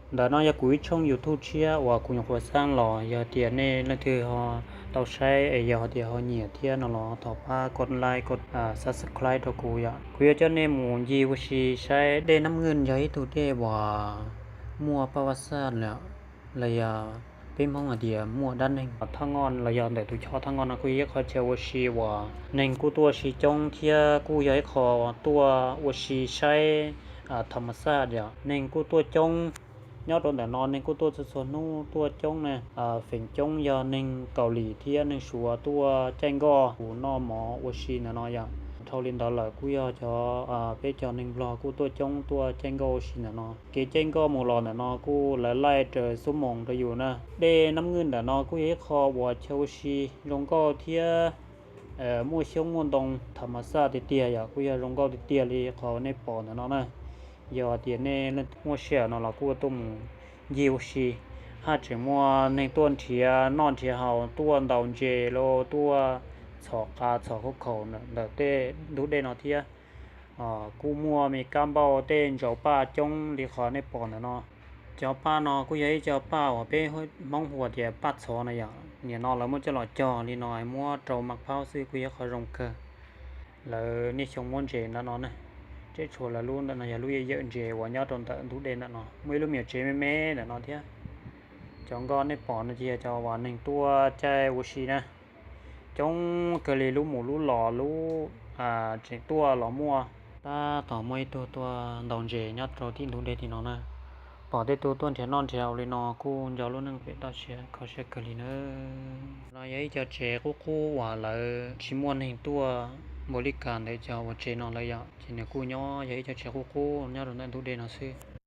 Ntawm no yog kuv ib tshooj YouTube tshiab uas kuv nyuam qhuav xaj los, yog tias nej leej twg ho tau saib es yog tias ho nyiam thiab no los thov pab kov like kov subscribe rau kuv yom. Kuv yuav coj nej mus ncig ua si saib dej Nab Nwj yog ib tug dej uas muaj paj vaj xaj los yog peb Hmoob hais tias muaj dab neeg thaj ngoj los yog ntawm tus choj thaj ngoj no kuj yog ib qho chaw ua si uas neeg kuj tuaj ua si coob thiab kuj yog ib qho tuaj ua si saib tha ma xaj yom. Neeg kuj tuaj coob nyob rau ntawm no, neeg kuj tuaj txhua txhua hnub tuaj coob na. Feem coob yog neeg Kaus Lim thiab neeg Suav tuaj caij nkoj mus noj mov ua si ntawm no yom. Dhau li ntawd lawm kuj yog cov peb cov neeg Nplog kuj tuaj coob tuaj caij nkoj ua si ntawm no. Kev caij nkoj mus los ntawm no kuj lawv laij raws xuab moos rau yus na. Dej Nab Nwj ntawm no kuj yog ib qho uas chaw ua si zoo nkauj thiab muaj xyoob muaj ntoo tha ma xaj tiag tiag yom, kuj yog zoo nkauj tiag tiag li qhov nej pom ntawm no na. Yog tias nej muaj sij hawm no los kuj tuaj mus ncig ua si, haj tseem muaj neeg tuaj nrhiav noj nrhiav haus, tuaj ntaus ntses los tuaj txhom qa txhom khaub khaum ntawm tej ntug dej no thiab. Kuj muaj me kab npauj tej ntsaus paj coob li qhov nej pom ntawm no. Cov paj no kuj yog ib co paj uas peb Hmoob hu tias paj txhov na yom. Nim no lawv muab coj los cog li no muab rau mas phaub xwb kuj yog qhov zoo kawg. Lawv niaj xyoo muab ntses ntawm no na. Tseem tshuav lawv lub ntawm no yog lub yawm ntses uas nyob rau ntawm ntug dej ntawm no. Muaj ib lub me nyuam tsev me me ntawm no thiab. Cov nkoj nej pom no ces yog cov uas neeg tuaj caij ua si na. Coob kawg li, lub mus lub los lub tseem tuaj los muaj. Tab tom muaj ib tug tuaj ntaus ntses nyob rau tim ntug dej tim no na. Pom tej tug tuaj nrhiav noj nrhiav haus li no kuj nco lub neej pem toj siab kho siab kawg li nawb. No yog ib co tsev qub qub uas lawv tsis muaj neeg tuaj npaum li cas ntawd cov uas tsev no lawm yom, ces nws kuj nyob yog ib co tsev qub qub nyob rau ntawm ntug dej no xwb.